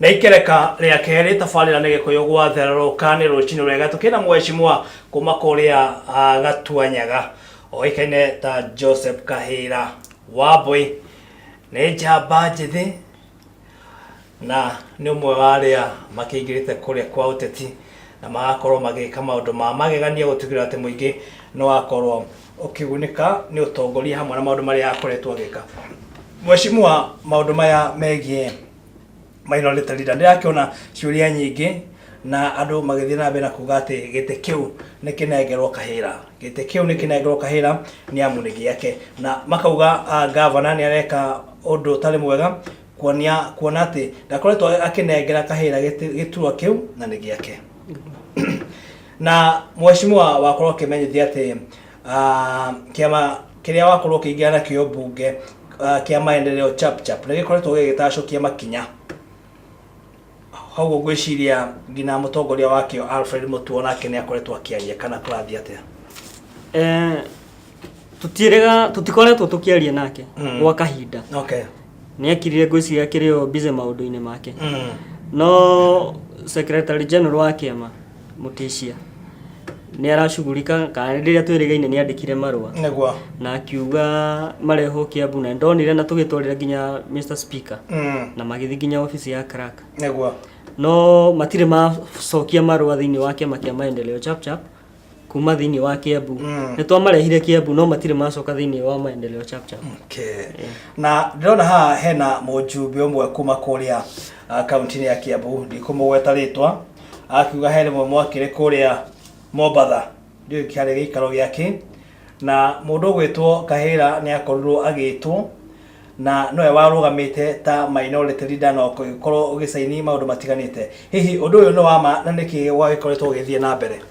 Nĩ ikereka rĩa kerĩ tabarĩra nĩ Gĩkũyũ gwatherũka, nĩ rũcinĩ rwega. Tũkĩna mheshimiwa kuma kũrĩa Gatuanyaga, oĩkaine ta Joseph Kahĩra Wambui. Nĩ njamba njĩthĩ na nĩ ũmwe wa arĩa makĩingĩrĩte kũrĩa kwa ũteti na magakorwo magĩka maũndũ ma magegania gũtigĩrĩra atĩ mũingĩ nĩ wakorwo ũkĩgunĩka nĩ ũtongoria hamwe na maũndũ marĩa akoretwo agĩka. Mheshimiwa, maũndũ maya megiĩ minority leader, ndĩrakĩona ciũria nyingĩ na andũ magĩthiĩ na mbere na kuga atĩ gĩtĩ kĩu nĩ kĩnengerwo Kahĩra, gĩtĩ kĩu nĩ kĩnengerwo Kahĩra nĩ amu nĩ gĩake, na makauga gavana nĩ areka ũndũ ũtarĩ mwega kuonia kuona atĩ ndakoretwo akĩnengera Kahĩra gĩturwa kĩu na nĩ gĩake. Na mheshimiwa, wakorwo ũkĩmenyithia atĩ kĩama kĩrĩa wakorwo ũkĩingĩra nakĩo mbunge kĩa Maendeleo Chap Chap nĩ gĩkoretwo gĩgĩtacũkia makinya hau. Ngwĩciria nginya mũtongoria wakĩo Alfred Mutua nake nĩ akoretwo akĩaria, kana kũrathiĩ atĩa? Tũtiĩrĩga tũtikoretwo tũkĩaria nake gwa kahinda. Nĩ akirire, ngwĩciria akĩrĩ o busy maũndũ-inĩ make. No secretary general wa kĩama Mũtĩcia nĩ aracugurika, kana rĩrĩa twĩrĩgaine nĩ andĩkire marũa na akiuga marehwo Kiambu, na ndonire na tũgĩtwarĩra nginya Mr Speaker na magĩthiĩ nginya obici ya clerk. No matirĩ macokia marũa thĩinĩ wa kĩama kĩa Maendeleo Chap Chap kuma thĩinĩ wa Kiambu. Nĩ twamarehire Kiambu, no matirĩ macoka thĩinĩ wa Maendeleo Chap Chap. Okay. Na ndĩrona haha hena mũjumbe ũmwe kuma kũrĩa kaunti-inĩ ya Kiambu, ndikũmũgweta rĩtwa, akiuga he rĩmwe mwakĩrĩ kũrĩa Mombatha, ndiũĩ kĩarĩ gĩikaro gĩake, na mũndũ ũgwĩtwo Kahĩra nĩ akorirwo agĩtwo na nowe warũgamĩte ta minority leader na ũgĩkorwo ũgĩcaini maũndũ matiganĩte. Hihi ũndũ ũyũ nĩ wa ma, na nĩkĩ gwagĩkoretwo ũgĩthiĩ na mbere?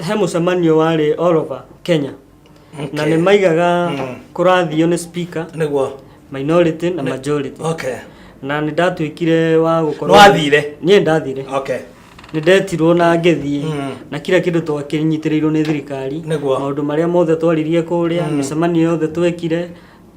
He mũcemanio warĩ all over Kenya na nĩ maigaga kũrathio nĩ speaker minority na majority. Na nĩ ndatuĩkire wa gũkorwo Nĩwathire? Niĩ ndathire. Nĩ ndetirwo na ngĩthiĩ na kila kĩndũ twakĩnyitĩrĩirwo nĩ thirikari. Maũndũ marĩa mothe twaririe kũrĩa, mĩcemanio yothe twekire,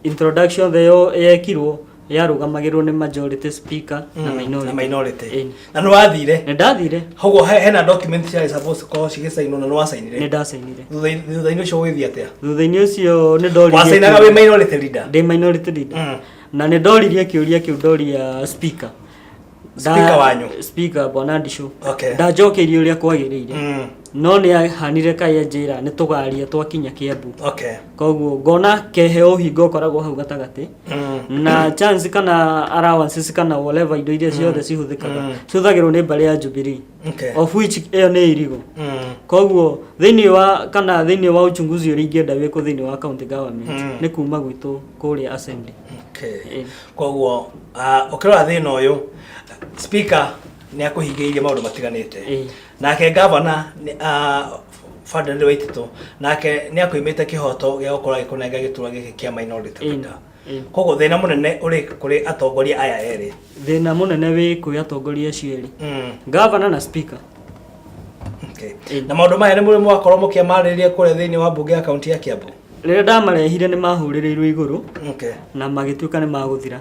introduction yothe yekirwo yarũgamagĩrwo nĩ majority speaker na minority. Na minority. Ĩni. Na nĩ wathire? Nĩ ndathire. Koguo hena document ciarĩ supposed gũkorwo cigĩcainwo na nĩ wacainire? Nĩ ndacainire. Thutha-inĩ ũcio ũgĩthiĩ atĩa? Thutha-inĩ ũcio nĩ ndoririe Wacainaga wĩ minority leader? Ndĩ minority leader. Na nĩ ndoririe kĩũria kĩu, ndoria speaker. Speaker wanyu? Speaker bwana Ndishu. Ndanjokeirie ũrĩa kwagĩrĩire, no nĩ ahanire kaĩ anjĩra nĩ tũgaria twakinya Kiambu. Koguo ngona kehe ũhingo ũkoragwo hau gatagatĩ na chance kana allowances kana whatever indo iria ciothe cihũthĩkaga cihũthagĩrwo nĩ mbarĩ ya Jubilee, of which ĩyo nĩ irigo. Koguo thĩinĩ wa kana thĩinĩ wa uchunguzi ũrĩa ingĩenda wĩkwo thĩinĩ wa county government nĩ kuma gwitũ kũrĩa assembly. Koguo ũkĩrora thĩna ũyũ, speaker nĩ akũhingĩirie maũndũ matiganĩte. Nake gavana Ferdinand Waititu nake nĩ akũimĩte kĩhoto gĩa gũkorwo agĩkũnenga gĩturwa gĩkĩ kĩa minority leader. Koguo thĩna mũnene ũrĩ kũrĩ atongoria aya erĩ. Thĩna mũnene wĩ kwĩ atongoria acio erĩ, gavana na speaker. Na maũndũ maya nĩ mũrĩ mwakorwo mũkĩamarĩrĩria kũrĩa thĩinĩ wa mbunge ya kaunti ya Kiambu? Rĩrĩa ndamarehire nĩ mahũrĩrĩirwo igũrũ na magĩtuĩka nĩ magũthira.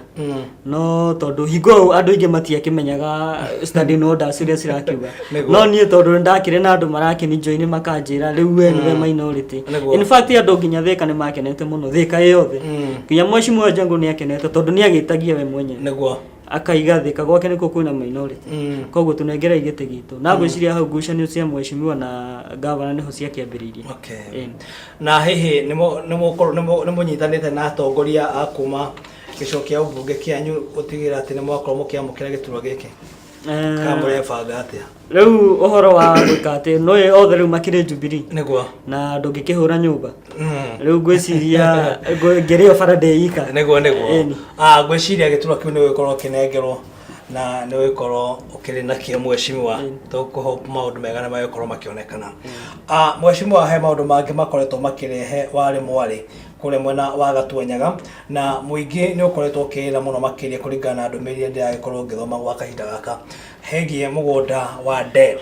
No tondũ hingo ĩyo andũ aingĩ matiakĩmenyaga standing orders iria cirakiuga. No niĩ tondũ nĩ ndakĩrĩ na andũ marakĩni join, makanjĩra rĩu we nĩwe minority. In fact, andũ nginya Thĩka nĩ makenete mũno, Thĩka ĩyothe. Nginya mheshimiwa Njangu nĩ akenete tondũ nĩ agĩtagia we mwenyewe, akaiga Thĩka gwake nĩkuo kwĩna minority. Koguo tũnengerei gĩtĩ gitũ, na ngwĩciria hau ngucanio cia mheshimiwa na gavana nĩho ciakĩambĩrĩirie. Na hihi nĩ mũnyitanĩte na atongoria a kuma gĩcigo kĩa ũmbunge kĩanyu gũtigĩrĩra atĩ nĩ mwakorwo mũkĩamũkĩra gĩturwa gĩkĩ, kana mũrebanga atĩa? Rĩu ũhoro wa gwĩka atĩ no othe rĩu makĩrĩ Jubilee na ndũngĩkĩhũra nyũmba. Rĩu ngwĩciria ngĩrĩo bara ndĩika. Nĩguo. Ngwĩciria gĩturwa kĩu nĩ gũgĩkorwo ũkĩnengerwo na nĩ ũgĩkorwo ũkĩrĩ nakĩo, mheshimiwa. Tũkũhope maũndũ mega nĩ magĩkorwo makĩonekana. Mheshimiwa, he maũndũ mangĩ makoretwo makĩrehe warĩ mwarĩ kũrĩa mwena wa Gatuanyaga, na mũingĩ nĩ ũkoretwo ũkĩrĩra mũno makĩria kũringana na ndũmĩrĩri ĩrĩa ndĩragĩkorwo ngĩthoma gwa kahinda gaka hegiĩ mũgũnda wa Dell.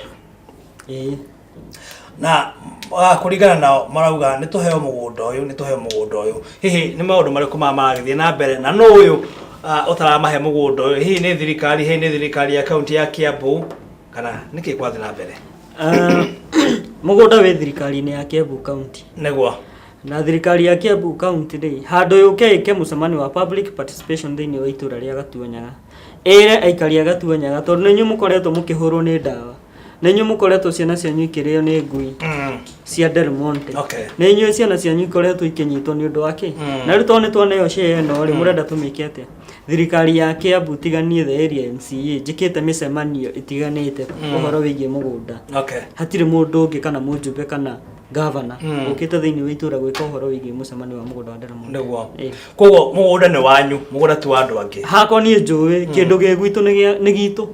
Na kũringana nao marauga nĩ tũheo mũgũnda ũyũ, nĩ tũheo mũgũnda ũyũ. Hihi nĩ maũndũ marĩkũ maya maragĩthiĩ na mbere, na nũ ũyũ Ũtaramahe mũgũnda ũyũ, hihi nĩ thirikari, hihi nĩ thirikari ya kaunti ya Kiambu, kana nĩkĩ kwathiĩ na mbere? Mũgũnda wĩ thirikari-inĩ ya Kiambu County. Nĩguo. Na thirikari ya Kiambu County rĩ, handũ yũke ĩke mũcemanio wa public participation thĩinĩ wa itũra rĩa Gatuanyaga, ĩre aikari a Gatuanyaga, tondũ nĩ inyuĩ mũkoretwo mũkĩhũrwo nĩ ndawa, nĩ inyuĩ mũkoretwo ciana cianyu ikĩrĩo nĩ ngui cia Del Monte, nĩ inyuĩ ciana cianyu ikoretwo ikĩnyitwo nĩ ũndũ wa kĩ? Na rĩu tondũ nĩ twaneo share ĩno rĩ, mũrenda tũmĩke atĩa? Thirikari ya Kiambu tiganie the area MCA njĩkĩte mĩcemanio ĩtiganĩte ũhoro wĩgiĩ mũgũnda. Hatirĩ mũndũ ũngĩ kana mũjumbe kana gavana ũkĩte thĩinĩ wa itũra gwĩka ũhoro wĩgiĩ mũcemanio wa mũgũnda wa Del Monte. Nĩguo. Koguo mũgũnda nĩ wanyu, mũgũnda ti wa andũ angĩ. Hakwa niĩ njũĩ kĩndũ gĩ gwitũ nĩ gitũ,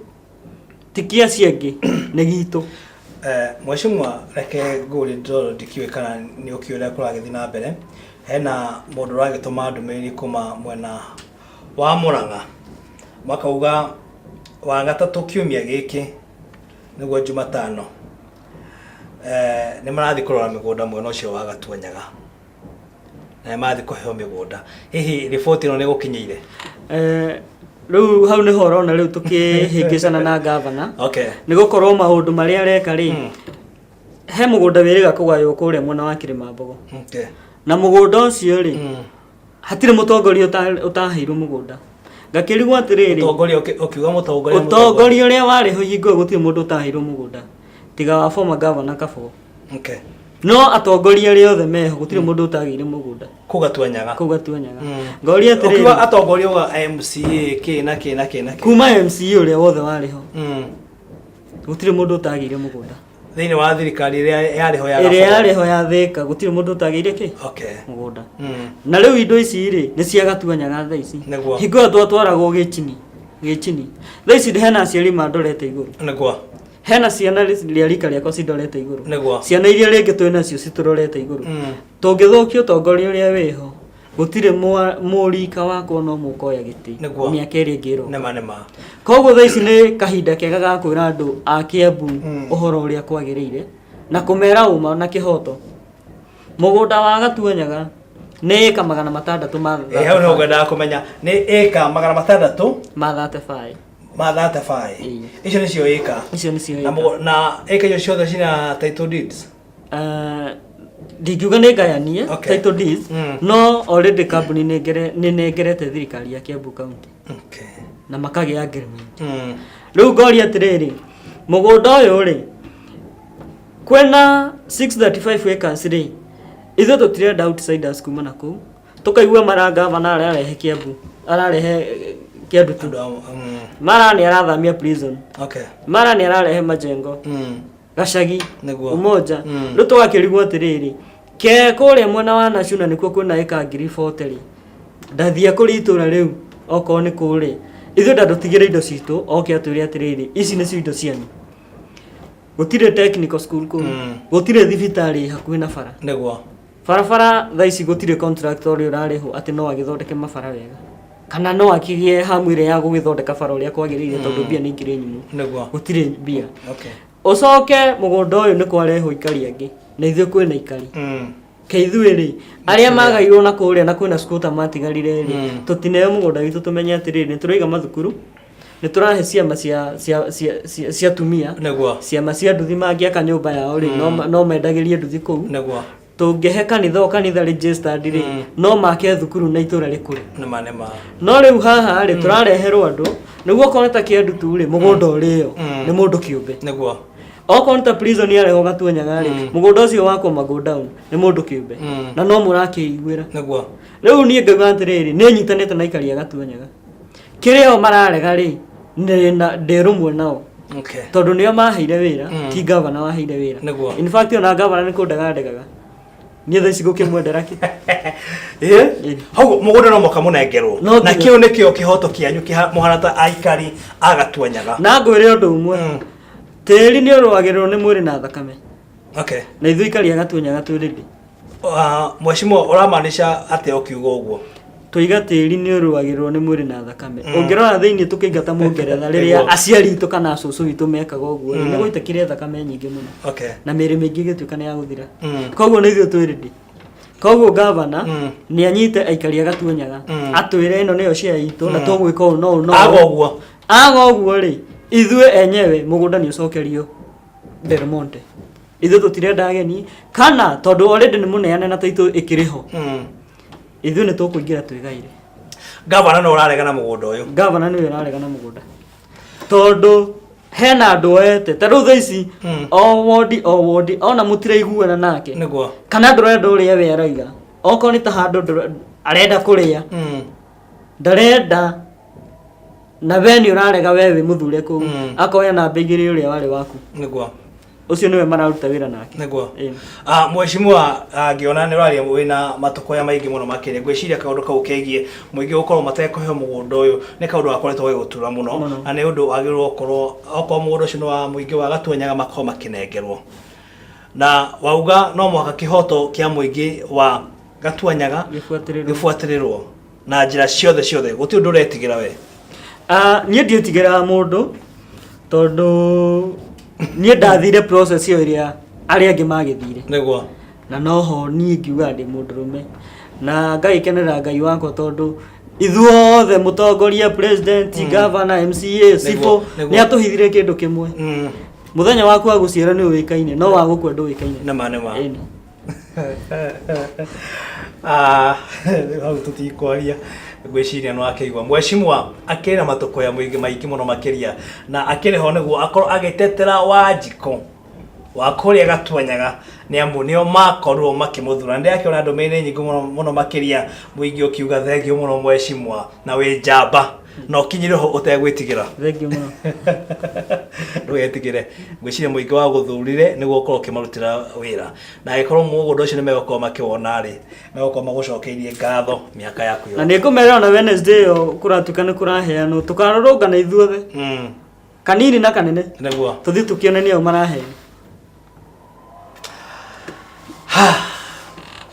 ti kĩa acio angĩ, nĩ gitũ. Mheshimiwa, reke ngũrie tondũ ndikĩũĩ kana nĩ ũkĩũĩ ũrĩa kũragĩthiĩ na mbere. Hena mũndũ ũragĩtũma ndũmĩrĩri kuma mwena wa Murang'a, makauga Wagatatũ kiumia gĩkĩ nĩguo Jumatano, nĩ marathiĩ kũrora mĩgũnda mwena ũcio wa Gatuanyaga na nĩ marathiĩ kũheo mĩgũnda. Hihi riboti ĩno nĩ ĩgũkinyĩire? Rĩu hau nĩho ũrona rĩu tũkĩhĩngĩcana na gavana. Nĩ gũkorwo maũndũ marĩa areka rĩ, he mũgũnda wĩrĩga kũgaywo kũrĩa mwena wa Kĩrĩmambogo. Na mũgũnda ũcio rĩ, hatirĩ mũtongoria ũtaheirwo mũgũnda. Ngakĩrigwo atĩrĩrĩ, Mũtongoria, ũkiuga mũtongoria, ũtongoria ũrĩa warĩ ho hingo ĩyo gũtirĩ mũndũ ũtaheirwo mũgũnda tiga wa former governor Kabogo. No atongoria arĩa othe meho gũtirĩ mũndũ ũtagĩire mũgũnda. Kũu Gatuanyaga. Kũu Gatuanyaga. Ngoria atĩrĩrĩ, ũkiuga atongoria uga MCA kĩ na kĩ na kĩ na kĩ. Kuma MCA ũrĩa wothe warĩ ho gũtirĩ mũndũ ũtagĩire mũgũnda. Thĩinĩ wa thirikari ĩrĩa yarĩ ho ya ĩrĩa Gabogo. Yarĩ ho ya Thĩka gũtirĩ mũndũ ũtagĩire kĩ? Mũgũnda. Na rĩu indo ici rĩ, nĩ cia Gatuanyaga thaa ici. Hingo ĩyo twatwaragwo gĩchini gĩchini, thaa ici hena aciari mandorete igũrũ. Hena ciana rĩa rika rĩakwa cindorete igũrũ. Ciana iria rĩngĩ twĩ nacio citũrorete igũrũ. Tũngĩthũkia ũtongoria ũrĩa wĩho, gũtirĩ mũrika wakwa no mũkoya gĩtĩ mĩaka ĩrĩa ĩngĩ ĩroka. Nĩma nĩma. Koguo thaa ici nĩ kahinda kega ga kwĩra andũ a Kiambu ũhoro ũrĩa kwagĩrĩire na kũmera ũma na kĩhoto. Mũgũnda wa Gatuanyaga nĩ ĩka 600 ma Hau nĩho ngwendaga kũmenya, nĩ ĩka 600 ma 35. Ma 35. Ĩĩ. Icio nĩcio ĩka. Icio nĩcio Na ĩka. Na ĩka icio ciothe cina title deeds? Ndingiuga nĩ ngayanie title deeds, no already kambuni nĩ nengerete thirikari ya Kiambu County na makagĩa agreement. Rĩu ngoria atĩrĩrĩ, mũgũnda ũyũ rĩ, kwĩna 635 acres rĩ, ithuĩ tũtirenda outsiders kuma na kũu. Tũkaigua mara gavana ararehe Kiambu, ararehe Kiambu tu. Andũ Mara nĩ arathamia prison. Mara nĩ ararehe majengo. Gacagi. Umoja. Rĩu tũgakĩrigwo atĩrĩrĩ, ke kũrĩa mwena wa Nashuna nĩkuo kwĩna ĩka ngiri 40 rĩ, ndathia kũrĩ itũra rĩu okorwo nĩ kũrĩ, ithuĩ ndatũtigĩre indo citũ, oke atwĩre atĩrĩrĩ, ici nĩcio indo cianyu. Gũtirĩ technical school kũu, gũtirĩ thibitarĩ hakuhĩ na bara. Barabara thaa ici gũtirĩ contractor ũrĩa ũrarĩhwo atĩ no agĩthondeke mabara wega, kana no akĩgĩe hamu ĩrĩa ya gũgĩthondeka bara ũrĩa kwagĩrĩire, tondũ mbia nĩ ikĩrĩ nyumu. Gũtirĩ mbia. Ũcoke mũgũnda ũyũ nĩ kwarehwo ikari angĩ, na ithuĩ kwĩna ikari. Ke ithuĩ rĩ, arĩa magairwo na kũrĩa na kwĩna squatter matigarire rĩ, tũtineo mũgũnda witũ tũmenye atĩrĩrĩ, nĩ tũraiga mathukuru, nĩ tũrahe ciama cia atumia, ciama cia nduthi mangĩaka nyũmba yao rĩ, no mendagĩrie nduthi kũu. Tũngĩhe kanitha o kanitha registered rĩ, no make thukuru na itũra rĩkũre. Nĩma nĩma. No rĩu haha rĩ, tũrareherwo andũ nĩguo okorwo nĩ ta Kĩandu tu rĩ, mũgũnda ũrĩo nĩ mũndũ kĩũmbe. Okorwo nĩ ta prison yarehwo Gatuanyaga rĩ, mũgũnda ũcio wakwo ma go down nĩ mũndũ kĩũmbe. Na no mũrakĩiguĩra. Rĩu niĩ ngauga atĩrĩrĩ, nĩ nyitanĩte na aikari a Gatuanyaga. Kĩrĩa o mararega rĩ, ndĩ rũmwe nao. Tondũ nĩo maheire wĩra, ti gavana waheire wĩra. In fact ona gavana nĩ kũndega ndegaga. Niĩ thaa ici gũkĩmwendera kĩ? Hau mũgũnda no mũhaka mũnengerwo. No Na nginya. kĩu nĩkĩo kĩhoto kĩanyu mũhana ta aikari a Gatuanyaga. Na ngwĩre ũndũ ũmwe. Tĩri nĩ ũrũagĩrĩrwo nĩ mwĩrĩ na thakame. Na ithuĩ aikari a Gatuanyaga twĩ ready. Mheshimiwa, ũramaanisha atĩa ũkiuga ũguo? Tũiga tĩri nĩ ũrũagĩrĩrwo nĩ mwĩrĩ na thakame. Ũngĩrora thĩinĩ tũkĩingata mũngeretha rĩrĩa aciari itũ kana cũcũ witũ mekaga ũguo rĩ, nĩ gwaitĩkire thakame nyingĩ mũno. Na mĩĩrĩ mĩingĩ ĩgĩtuĩka nĩ ya gũthira. Koguo nĩ ithuĩ twĩ ready. Koguo gavana nĩ anyite aikari a Gatuanyaga, atwĩre ĩno nĩyo share itũ na tũgwĩka ũũ na ũũ na Aga ũũ. ũguo. Aga ũguo rĩ, ithuĩ enyewe mũgũnda nĩ ũcokerio Del Monte. Ithuĩ tũtirenda ageni kana tondũ already nĩ mũneane na taitũ ĩkĩrĩ ho, ithuĩ nĩ tũkũingĩra twĩgaire. Gavana no ũraregana mũgũnda ũyũ. Gavana nĩwe ũraregana mũgũnda tondũ hena andũ oete ta rĩu thaa ici, o wondi o wondi ona mũtiraiguana nake kana ndũrenda ũrĩa we araiga, okorwo nĩ ta handũ arenda kũrĩa, ndarenda na we nĩ ũrarega, we wĩ mũthure kũu, akoya namba 2 ũrĩa warĩ waku. Ũcio nĩwe mararuta wĩra nake. Ĩĩ. Ah, mheshimiwa, ngĩona nĩ ũraria wĩna matũkũya maingĩ mũno makĩria, ngwĩciria kaũndũ kau kegiĩ mũingĩ gũkorwo matekũheo mũgũnda ũyũ nĩ kaũndũ gakoretwo gagĩgũtura mũno. Mũno. Na nĩ ũndũ wagĩrĩirwo gũkorwo okorwo mũgũnda ũcio nĩ wa mũingĩ wa Gatuanyaga makorwo makĩnengerwo, na wauga no mũhaka kĩhoto kĩa mũingĩ wa Gatuanyaga gĩbuatĩrĩrwo. Gĩbuatĩrĩrwo na njĩra ciothe ciothe, gũtirĩ ũndũ ũretigĩra we. Ah, niĩ ndiĩtigĩraga mũndũ tondũ niĩ ndathire process ĩyo ĩrĩa arĩa angĩ magĩthire, na noho niĩ ngiuga ndĩ mũndũrũme na ngagĩkenera Ngai wakwa tondũ ithuothe, mũtongoria, president, governor, MCA, cibũ, nĩ atũhithire kĩndũ kĩmwe: mũthenya waku wa gũciara nĩ ũĩkaine, no wa gũkua ndũĩkaine. Nĩma nĩma. Ĩni. Ah, hau tũtikwaria, ngwĩciria nĩ wakĩigua mheshimiwa akĩrĩ na matũkũya mũingĩ maingĩ mũno makĩria, na akĩrĩ ho nĩguo akorwo agĩtetera Wanjikũ wa kũrĩa Gatuanyaga, nĩ amu nĩo makorirwo makĩmũthura. Nĩ ndĩrakĩona ndũmĩrĩri nyingĩ mũno mũno makĩria, mũingĩ ũkiuga thengiũ mũno mheshimiwa, na wĩ njamba na ũkinyire ho ũtegwĩtigĩra. Thengiũ mũno. Ndũgetigĩre, ngwĩciria mũingĩ wa gũthurire nĩguo ũkorwo ũkĩmarutĩra wĩra, na angĩkorwo mũgũnda ũcio nĩ megũkorwo makĩwona rĩ, megũkorwo magũcokeirie ngatho mĩaka yaku Na yothe. nĩ ngũmera ona Wednesday ĩyo kũratuĩka nĩ kũraheanwo, tũkarũrũngana ithuothe, kanini na kanene, tũthiĩ tũkĩone nĩo maraheo.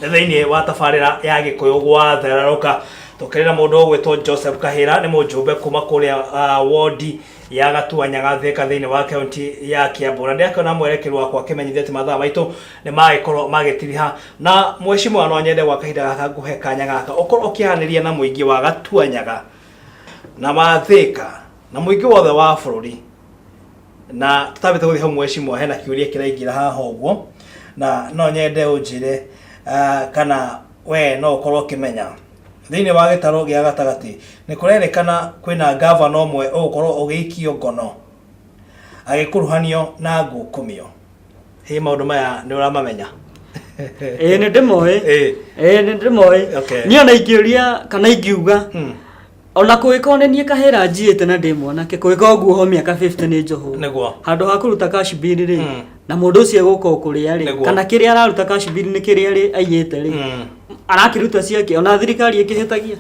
Nĩ thĩinĩ wa tabarĩra ya Gĩkũyũ gwathererũka, tũkĩrĩra mũndũ ũgwĩtwo Joseph Kahĩra, nĩ mũjumbe kuma kũrĩa wondi ya Gatuanyaga, Thika, thĩinĩ wa kaunti ya Kiambu. Na ndĩrakĩona mwerekeri wakwa akĩmenyithia atĩ mathaa maitũ nĩ magĩkorwo magĩtiriha, na mheshimiwa, no nyende gwa kahinda gaka ngũhe kanya gaka ũkorwo ũkĩaranĩria na mũingĩ wa Gatuanyaga na wa Thika na mũingĩ wothe wa bũrũri. Na tũtambĩte gũthiĩ hau, mheshimiwa, hena kĩũria kĩraingĩra haha ũguo na no nyende ũnjĩre kana we no ũkorwo ũkĩmenya thĩinĩ wa gĩtarũ gĩa gatagatĩ nĩ kũrerĩkana kwĩna gavana ũmwe ũgũkorwo ũgĩikio ngono agĩkuruhanio na ngukumio. Hĩ, maũndũ maya nĩ ũramamenya? Ĩĩ, nĩ ndĩmoĩ. Ĩĩ, nĩ ndĩmoĩ. Niĩ ona ingĩũria kana ingiuga, ona kũgĩkorwo nĩ niĩ kahĩra njiĩte na ndĩ mwanake, kũgĩkorwo nguoho mĩaka 50 nĩ njohwo, handũ ha kũruta cash bill rĩ, na mũndũ ũcio egũka o kũrĩa rĩ, kana kĩrĩa araruta cash bill nĩ kĩrĩa rĩ aiyĩte rĩ, arakĩruta ciake, ona thirikari ĩkĩhĩtagia.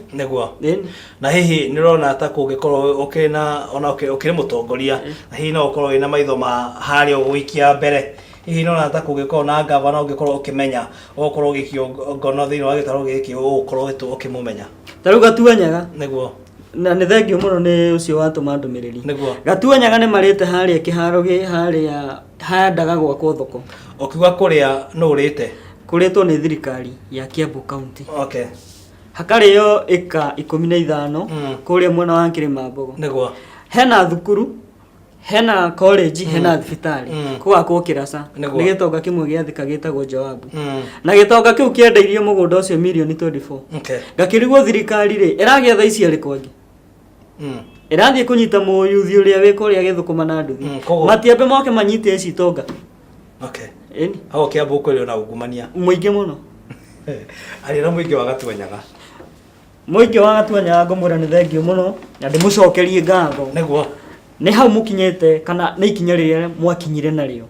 Ĩni. Na hihi nĩ ũrona ta kũngĩkorwo ũkĩrĩ na ona ũkĩrĩ mũtongoria, na hihi no ũkorwo wĩna maitho ma harĩa ũgũikia mbere, hihi nĩ ũrona ta kũngĩkorwo na gavana ũngĩkorwo ũkĩmenya ũgũkorwo ũgĩikio ngono thĩinĩ wa gĩtarũ gĩkĩ, ũgũkorwo ũkĩmũmenya? Ta rĩu Gatuanyaga, na nĩ thengiũ mũno nĩ ũcio watũma ndũmĩrĩri. Gatuanyaga nĩ marĩte harĩa kĩharo gĩ harĩa handaga gwakwo thoko. Ũkiuga kũrĩa nũ ũrĩte? Kũrĩtwo nĩ thirikari ya Kiambu County. Hakarĩo ĩka 15 kũrĩa mwena wa Kĩrĩma Mbogo. Hena thukuru, hena college, hena thibitarĩ. Kũgakwo kĩraca. Nĩ gĩtonga kĩmwe gĩa Thika gĩtagwo Joabu, na gĩtonga kĩu kĩendeirio mũgũnda ũcio mirioni 24. Ngakĩrigwo thirikari rĩ ĩragĩetha ici arĩkũ angĩ, ĩrathiĩ kũnyita mũyuthi ũrĩa wĩ kũrĩa gĩthũkũma na nduthi, matiambe moke manyite ici itonga. Ĩni. Hau Kiambu kũrĩ na ungumania mũingĩ mũno. Arĩ na mũingĩ wa Gatuanyaga. Mũingĩ wa Gatuanyaga ngũmwĩra nĩ thengiũ mũno na ndĩmũcokerie ngatho nĩ hau mũkinyĩte kana nĩ ikinya rĩrĩa mwakinyire narĩo,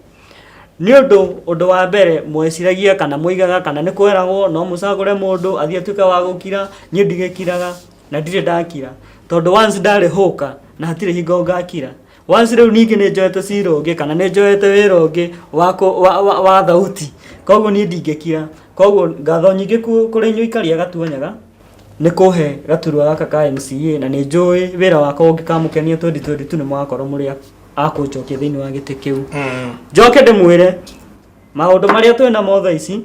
nĩ ũndũ ũndũ wa mbere mweciragia kana mũigaga kana nĩ kweragwo no mũcagũre mũndũ athiĩ atuĩke wa gũkira. Niĩ ndigĩkiraga na ndirĩ ndakira, tondũ once ndarĩ hũka na hatirĩ hingo ngakira. Once rĩu ningĩ nĩ njoete cira ũngĩ kana nĩ njoete wĩra ũngĩ wa thauti, koguo niĩ ndingĩkira. Koguo ngatho nyingĩ kũrĩ inyuĩ aikari a Gatuanyaga nĩ kũhe gaturwa gaka ka MCA, na nĩ njũĩ wĩra wakwa ũngĩkamũkenia 2022 nĩ mũgakorwo mũrĩ a kũnjokia thĩinĩ wa gĩtĩ kĩu. Njoke ndĩmwĩre maũndũ marĩa twĩ namo thaa ici.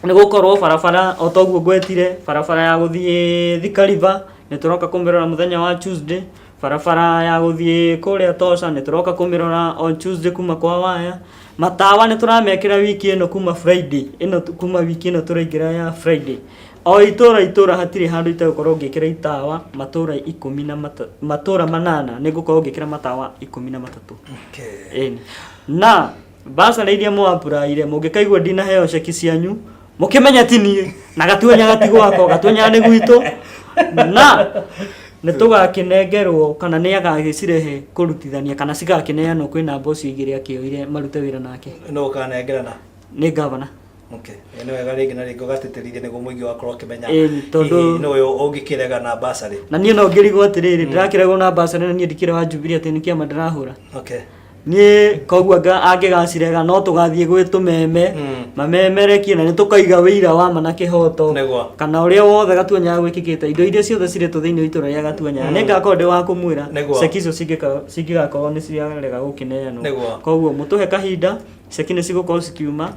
Nĩ gũkorwo barabara o toguo ngwetire, barabara ya gũthiĩ Thika River nĩ tũroka kũmĩrora mũthenya wa Tuesday, barabara ya gũthiĩ kũrĩa Tosha nĩ tũroka kũmĩrora on Tuesday kuma kwa waya, matawa nĩ tũramekĩra wiki ĩno kuma Friday ĩno, kuma wiki ĩno tũraingĩra ya Friday. O itũra itũra hatirĩ handũ itegũkorwo ngĩkĩra itawa, matũra ikũmi na matũra 8 nĩ ngũkorwo ngĩkĩra matawa 13. Ĩni. Na Bursary iria mũ apply-ire mũngĩkaigua ndinaheo ceki cianyu mũkĩmenye ti niĩ na Gatuanyaga ti gwakwa, Gatuanyaga nĩ gwitũ, na nĩ tũgakĩnengerwo kana nĩ agagĩcirehe kũrutithania kana cigakĩneanwo kwĩ namba ũcio igĩrĩ akĩoire marute wĩra nake. Nũ ũkanengerana? Nĩ gavana. Okay. Nĩ wega rĩngĩ na rĩngĩ ũgatĩtĩrithia nĩguo mũingĩ wakorwo ũkĩmenya Ĩni, tondũ hihi nũ ũyũ ũngĩkĩrega na bursary. Na niĩ no ngĩrigwo atĩrĩrĩ, ndĩrakĩregwo na bursary na niĩ ndikĩrĩ wa Jubilee, atĩ nĩ kĩama ndĩrahũra. Niĩ koguo anga angĩgacirega no tũgathiĩ gwĩ tũmeme mamemerekie na nĩ tũkaiga wĩira wa ma na kĩhoto. Kana ũrĩa wothe Gatuanyaga gwĩkĩkĩte, indo iria ciothe ciretwo thĩinĩ wa itũra rĩa Gatuanyaga, nĩ ngakorwo ndĩ wa kũmwĩra ceki icio cingĩgakorwo nĩ ciarega gũkĩneanwo. Koguo mũtũhe kahinda, ceki nĩ cigũkorwo cikiuma.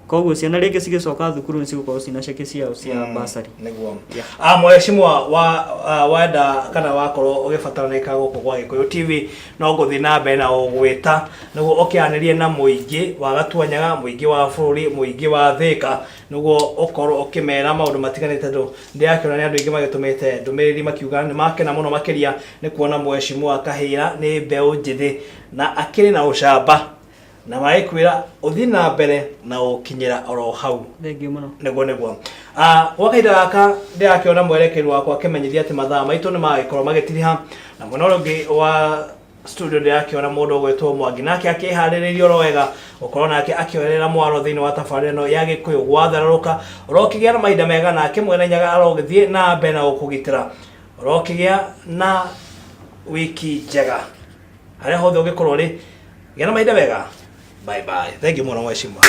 Koguo ciana rĩngĩ cigĩcoka thukuru nĩ cigũkorwo cina ceki ciao cia bursary. Nĩguo. Ah, mheshimiwa wa wenda kana wakorwo ũgĩbataranĩka gũkũ gwa Gĩkũyũ TV, no ngũthiĩ na mbere na gũgwĩta nĩguo ũkĩaranĩrie na mũingĩ wa Gatuanyaga, mũingĩ wa bũrũri, mũingĩ wa Thĩka, nĩguo ũkorwo ũkĩmera maũndũ matiganĩte, tondũ ndĩrakĩona nĩ andũ aingĩ magĩtũmĩte ndũmĩrĩri makiuga nĩ makena mũno makĩria nĩ kuona mheshimiwa Kahĩra nĩ mbeũ njĩthĩ na akĩrĩ na ũcamba, na magĩkwĩra ũthiĩ na mbere na ũkinyĩra oro hau. Thengiũ mũno. Nĩguo. Ah, gwa kahinda gaka ndĩrakĩona mwerekeri wakwa akĩmenyithia atĩ mathaa maitũ nĩ magĩkorwo magĩtiriha, na mwena ũrĩa ũngĩ wa studio ndĩrakĩona mũndũ ũgwĩtwo Mwangi nake akĩharĩrĩria oro wega gũkorwo nake akĩoerera mwaro thĩinĩ wa tabarĩra ĩno ya Gĩkũyũ gwatherũrũka. Ũrokĩgĩa na mahinda mega, nake Mwene Nyaga arogĩthiĩ na mbere na gũkũgitĩra. Ũrokĩgĩa na wiki njega harĩa hothe ũngĩkorwo ũrĩ. Gĩa na mahinda mega, bye bye. Thank you mũno mheshimiwa.